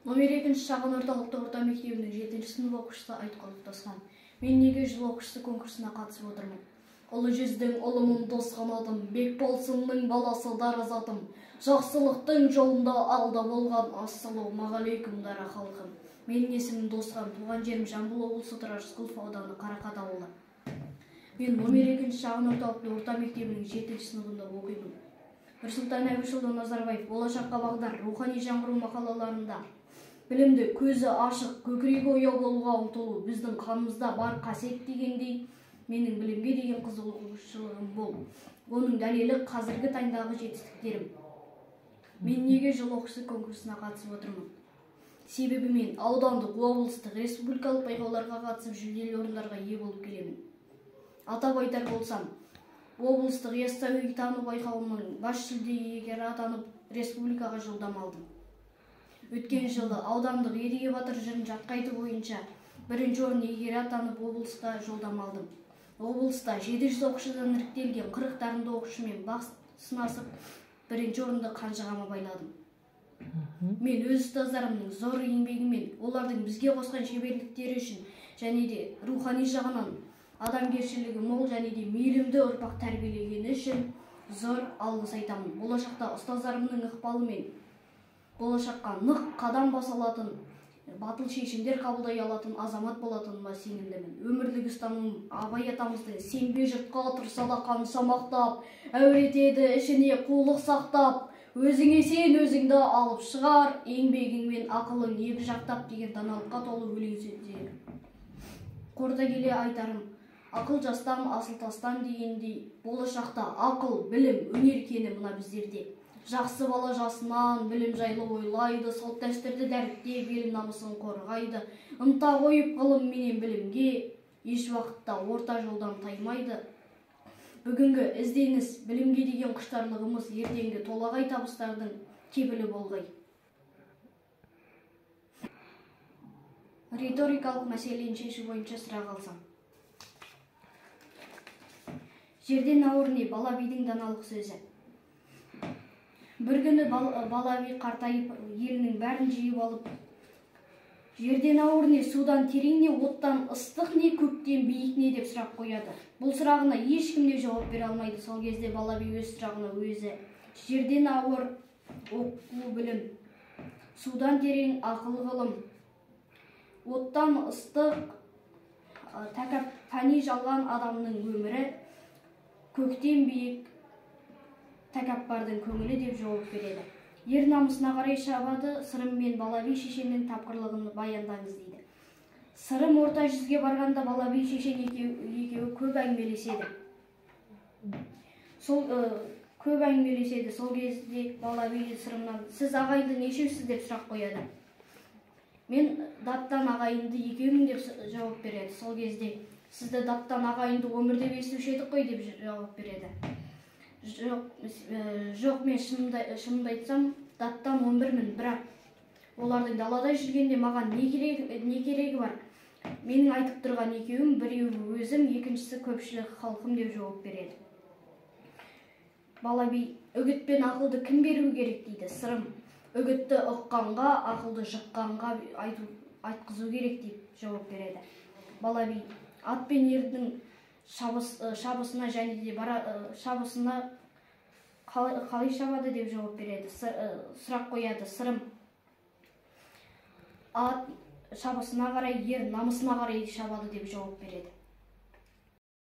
Номер 2 шағын орталықты орта мектебінің 7 сынып оқушысы Айтқұлов Досхан. Мен неге жыл оқушысы конкурсына қатысып отырмын? Ұлы жүздің ұлымын Досхан атым, Бекболсынның баласы дара затым. Жақсылықтың жолында алда болған, ассалаумағалейкум дара халқым. Менің есімім Досхан, туған жерім Жамбыл облысы Тұрар Рысқұлов ауданы Қарақат ауылы. Мен номер 2 шағын орталықты орта мектебінің 7 сыныбында оқимын. Нұрсұлтан Әбішұлы Назарбаев болашаққа бағдар рухани жаңғыру мақалаларында білімді, көзі ашық, көкірегі ояу болуға ұмтылу біздің қанымызда бар қасиет дегендей, менің білімге деген қызығушылығым бол. Оның дәлелі қазіргі таңдағы жетістіктерім. Мен неге жыл оқушысы конкурсына қатысып отырмын? Себебі мен аудандық, облыстық, республикалық байқауларға қатысып жүлделі орындарға ие болып келемін. Атап айтар болсам, облыстық Яссауи тану байқауының бас жүлде иегері атанып, республикаға жолдама алдым. Өткен жылы аудандық Едіге батыр жырын жатқа айту бойынша бірінші орын иегері атанып, облысқа жолдама алдым. Облыста 700 оқушыдан іріктелген 40 дарынды оқушымен бақ сынасып, бірінші орынды қанжығама байладым. Мен өз ұстаздарымның зор еңбегімен, олардың бізге қосқан шеберліктері үшін және де рухани жағынан адамгершілігі мол және де мейірімді ұрпақ тәрбиелегені үшін зор алғыс айтамын. Болашақта ұстаздарымның ықпалымен болашаққа нық қадам баса алатын, батыл шешімдер қабылдай алатын азамат болатыныма сенімдімін. Өмірлік ұстанымым Абай атамыздың сенбе жұртқа тұрса да қанша мақтап, әуретеді ішіне қулық сақтап, өзіңе сен өзіңді алып шығар, еңбегің мен ақылың екі жақтап деген даналыққа толы өлең сөздері. Қорыта келе айтарым, ақыл жастан, асыл тастан дегендей, болашақта ақыл, білім, өнер кені мына біздерде. Жақсы бала жасынан білім жайлы ойлайды, салт дәстүрді дәріптеп, ел намысын қорғайды. Ынта қойып ғылым менен білімге, еш уақытта орта жолдан таймайды. Бүгінгі ізденіс, білімге деген құштарлығымыз ертеңгі толағай табыстардың кепілі болғай. Риторикалық мәселені шешу бойынша сұрақ алсам. Жерден ауыр не, бала бидің даналық сөзі. Бір күні бала би қартайып, елінің бәрін жиып алып, жерден ауыр не, судан терең не, оттан ыстық не, көктен биік не деп сұрақ қояды. Бұл сұрағына ешкім де жауап бере алмайды. Сол кезде бала би өз сұрағына өзі: жерден ауыр оқу білім, судан терең ақыл ғылым, оттан ыстық тәкаппани жалған адамның өмірі, көктен биік тәкаппардың көңілі деп жауап береді. Ер намысына қарай шабады. Сырым мен бала би шешеннің тапқырлығын баяндаңыз дейді. Сырым орта жүзге барғанда бала би шешен екеуі көп әңгімелеседі. Сол көп әңгімелеседі. Сол кезде бала би Сырымнан: сіз ағайынды нешеусіз деп сұрақ қояды. Мен даттан ағайынды екеумін деп жауап береді. Сол кезде сізді даттан ағайынды өмір деп естуші едік қой деп жауап береді. Жоқ, мен шынымды айтсам, даттан 11-мін, бірақ олардың далада жүргенде маған не керегі бар? Менің айтып тұрған екеуім, біреуі өзім, екіншісі көпшілік халқым деп жауап береді. Бала би: үгіт пен ақылды кім беру керек дейді. Сырым: үгітті ұққанға, ақылды жыққанға айтқызу керек деп жауап береді. Бала би: ат пен ердің шабысына және де шабысына қалай шабады деп жауап береді. Сұрақ қояды. Сырым: ат шабысына қарай, ер намысына қарай шабады деп жауап береді.